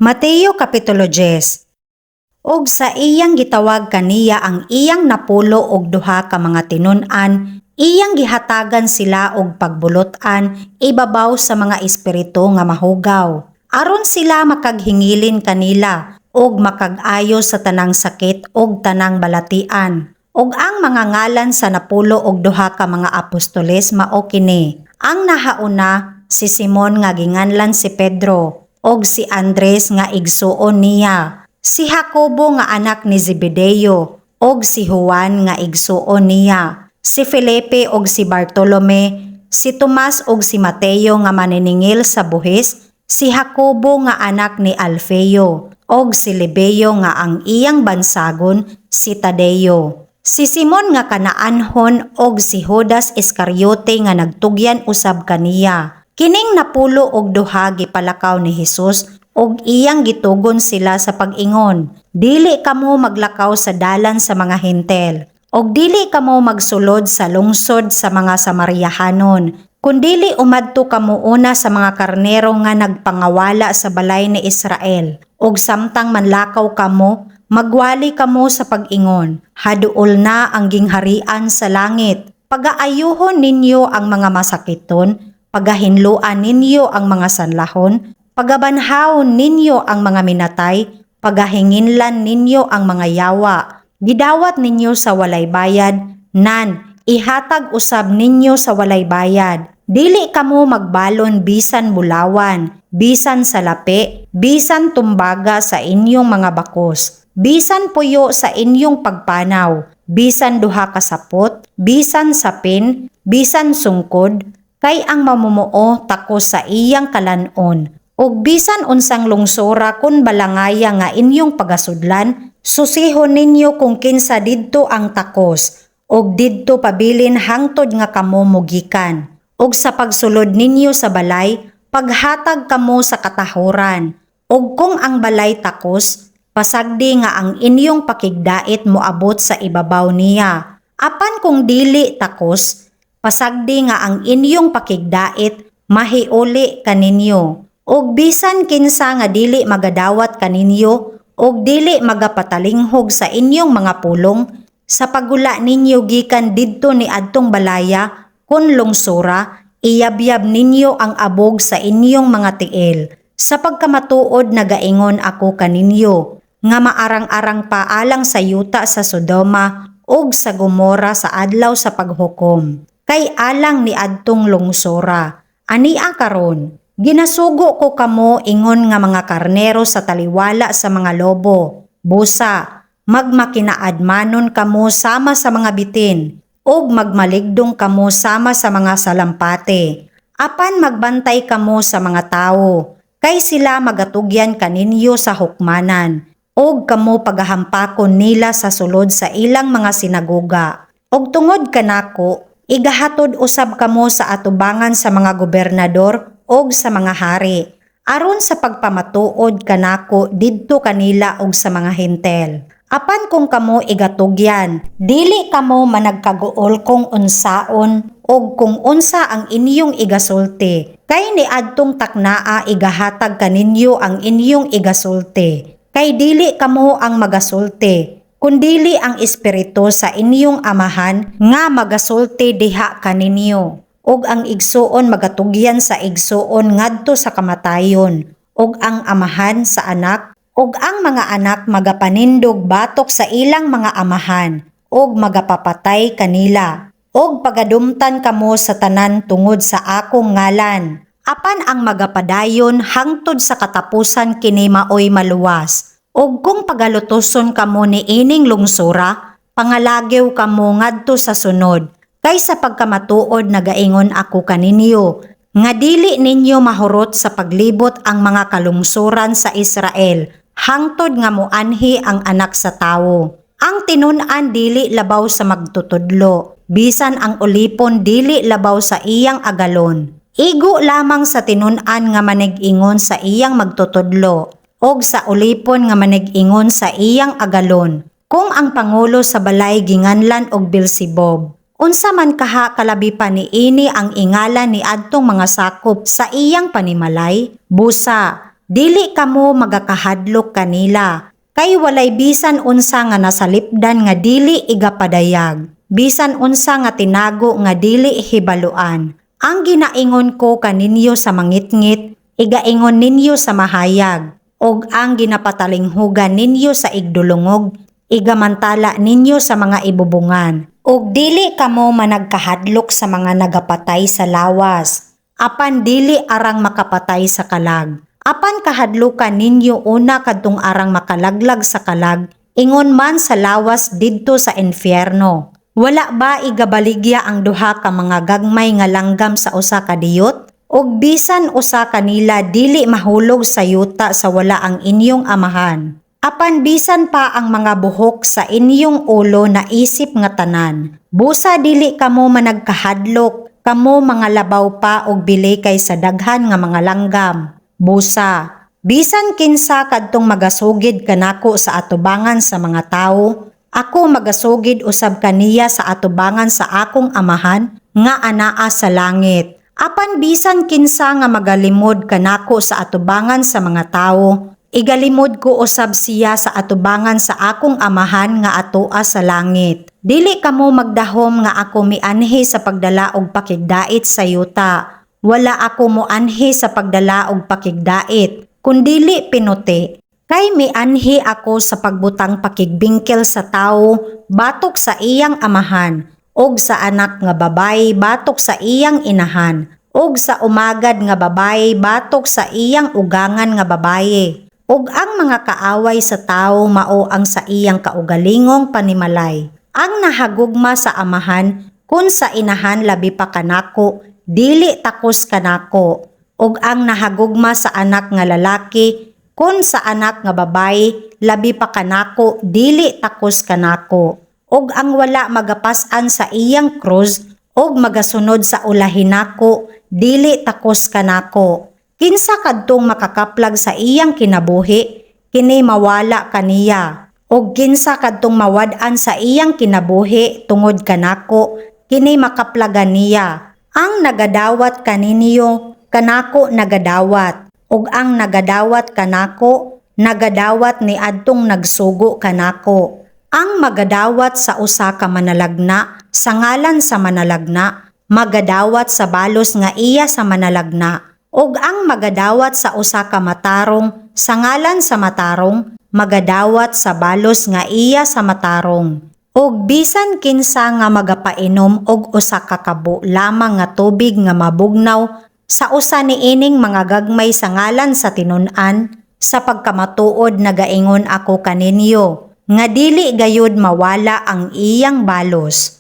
Mateo Kapitulo 10. Og sa iyang gitawag kaniya ang iyang 12 ka mga tinun-an, iyang gihatagan sila og pagbulot-an ibabaw sa mga espiritu nga mahugaw, aron sila makaghingilin kanila og makag-ayo sa tanang sakit og tanang balatian. Og ang mga ngalan sa 12 ka mga apostoles mao kini: Ang nahauna, si Simon nga ginganlan si Pedro, og si Andres nga igsuon niya, si Jacobo nga anak ni Zebedeo, og si Juan nga igsuon niya, si Felipe og si Bartolome, si Tomas og si Mateo nga maniningil sa buhis, si Jacobo nga anak ni Alfeo, og si Lebeo nga ang iyang bansagon si Tadeo, si Simon nga Kanaanhon, og si Judas Iscariote nga nagtugyan usab kaniya. Kining 12 gipalakaw ni Hesus og iyang gitugon sila sa pag-ingon, "Dili kamo maglakaw sa dalan sa mga Hentil, og dili kamo magsulod sa lungsod sa mga Samariahanon, kundili umadto kamo una sa mga karnero nga nagpangawala sa balay ni Israel. Og samtang manlakaw kamo, magwali kamo sa pag-ingon, 'Haduol na ang gingharian sa langit.' Pagaayuhon ninyo ang mga masakiton, pagahinloan ninyo ang mga sanlahon, pagabanhawon ninyo ang mga minatay, pagahinginlan ninyo ang mga yawa. Gidawat ninyo sa walay bayad, nan ihatag usab ninyo sa walay bayad. Dili kamo magbalon bisan bulawan, bisan salapi, bisan tumbaga sa inyong mga bakos, bisan puyo sa inyong pagpanaw, bisan duha ka sapot, bisan sapin, bisan sungkod, kay ang mamumuo takos sa iyang kalanon. Ug bisan unsang lungsora kon balangaya nga inyong pagasudlan, susihon ninyo kung kinsa didto ang takos, ug didto pabilin hangtod nga kamo mogikan. Ug sa pagsulod ninyo sa balay, paghatag kamo sa katahuran. Ug kung ang balay takos, pasagdi nga ang inyong pakigdait moabot sa ibabaw niya. Apan kung dili takos, pasagdi nga ang inyong pakigdait mahiuli kaninyo. Ug bisan kinsa nga dili magadawat kaninyo ug dili magapatalinghog sa inyong mga pulong, sa paggula ninyo gikan didto ni adtong balaya kon lungsora, iyabyab ninyo ang abog sa inyong mga tiil. Sa pagkamatuod nagaingon ako kaninyo nga maarang-arang pa alang sa yuta sa Sodoma ug sa Gomora sa Adlaw sa Paghukom kay alang ni adtong lungsora. Ania karon, ginasugo ko kamo ingon nga mga karnero sa taliwala sa mga lobo. Busa, magmakinaadmanon kamo sama sa mga bitin, ug magmaligdong kamo sama sa mga salampate. Apan magbantay kamo sa mga tawo, kay sila magatugyan kaninyo sa hukmanan, ug kamo pagahampakon nila sa sulod sa ilang mga sinagoga. Ug tungod kanako, igahatod usab kamo sa atubangan sa mga gobernador ug sa mga hari, aron sa pagpamatuod kanako didto kanila ug sa mga Hentil. Apan kung kamo igatugyan, dili kamo managkaguol kung unsaon ug kung unsa ang inyong igasulti, kay niadtong taknaa igahatag kaninyo ang inyong igasulti. Kay dili kamo ang magasulti, kundili ang Espiritu sa inyong Amahan nga magasulti diha kaninyo. Ug ang igsuon magatugyan sa igsuon ngadto sa kamatayon, ug ang amahan sa anak, ug ang mga anak magapanindog batok sa ilang mga amahan ug magapapatay kanila. Ug pagadumtan kamo sa tanan tungod sa akong ngalan. Apan ang magapadayon hangtod sa katapusan, kini maoy maluwas. Ug kung pagalutoson kamo ni ining lungsora, pangalagiw kamo ngadto sa sunod. Kay sa pagkamatuod nagaingon ako kaninyo, nga dili ninyo mahurot sa paglibot ang mga kalungsuran sa Israel, hangtod nga moanhi ang Anak sa Tawo. Ang tinun-an dili labaw sa magtutudlo, bisan ang ulipon dili labaw sa iyang agalon. Igo lamang sa tinun-an nga manig-ingon sa iyang magtutudlo, og sa ulipon nga manig-ingon sa iyang agalon. Kung ang pangulo sa balay ginganlan og Beelzebub, unsa man kaha kalabi pa niini ang ingala ni adtong mga sakop sa iyang panimalay? Busa, Dili kamo magakahadlok kanila, kay walay bisan unsa nga nasalipdan nga dili igapadayag, bisan unsa nga tinago nga dili hibaluan. Ang ginaingon ko kaninyo sa mangitngit, igaingon ninyo sa mahayag, ug ang ginapatalinghugan ninyo sa igdulungog, igamantala ninyo sa mga ibubungan. Ug dili kamo managkahadlok sa mga nagapatay sa lawas, apan dili arang makapatay sa kalag. Apan kahadlukan ninyo una kadtong arang makalaglag sa kalag, ingon man sa lawas didto sa impyerno. Wala ba igabaligya ang duha ka mga gagmay nga langgam sa usa ka diyot? Ug bisan usa kanila dili mahulog sa yuta sa wala ang inyong Amahan. Apan bisan pa ang mga buhok sa inyong ulo naisip nga tanan. Busa dili kamo managkahadlok, kamo mga labaw pa og bili kaysa daghan nga mga langgam. Busa, bisan kinsa kadtong magasugid kanako sa atubangan sa mga tawo, ako magasugid usab kaniya sa atubangan sa akong Amahan nga anaa sa langit. Apan bisan kinsa nga magalimod kanako sa atubangan sa mga tawo, igalimod ko usab siya sa atubangan sa akong Amahan nga atoa sa langit. Dili kamo magdahom nga ako mianhi sa pagdala og pakigdait sa yuta. Wala ako moanhi sa pagdala og pakigdait, kundili pinuti. Kay mianhi ako sa pagbutang pakigbingkil sa tawo batok sa iyang amahan, ug sa anak nga babayi batok sa iyang inahan, ug sa umagad nga babayi batok sa iyang ugangan nga babayi. Ug ang mga kaaway sa tawo mao ang sa iyang kaugalingong panimalay. Ang nahagugma sa amahan kun sa inahan labi pa kanako, dili takos kanako. Ug ang nahagugma sa anak nga lalaki kun sa anak nga babayi labi pa kanako, dili takos kanako. Ug ang wala magapas-an sa iyang krus ug magasunod sa ulahi nako, dili takos kanako. Kinsa kadtong makakaplag sa iyang kinabuhi, kini mawala kaniya. Ug kinsa kadtong mawad-an sa iyang kinabuhi tungod kanako, kini makaplagan niya. Ang nagadawat kaninyo, kanako nagadawat. Ug ang nagadawat kanako, nagadawat ni adtong nagsugo kanako. Ang magadawat sa usa ka manalagna sa ngalan sa manalagna, magadawat sa balos nga iya sa manalagna. Ug ang magadawat sa usa ka matarong sa ngalan sa matarong, magadawat sa balos nga iya sa matarong. Ug bisan kinsa nga magapainom og usa ka kabo lamang nga tubig nga mabugnaw sa usa niining mga gagmay sa ngalan sa tinun-an, sa pagkamatuod nagaingon ako kaninyo, nga dili gayud mawala ang iyang balos.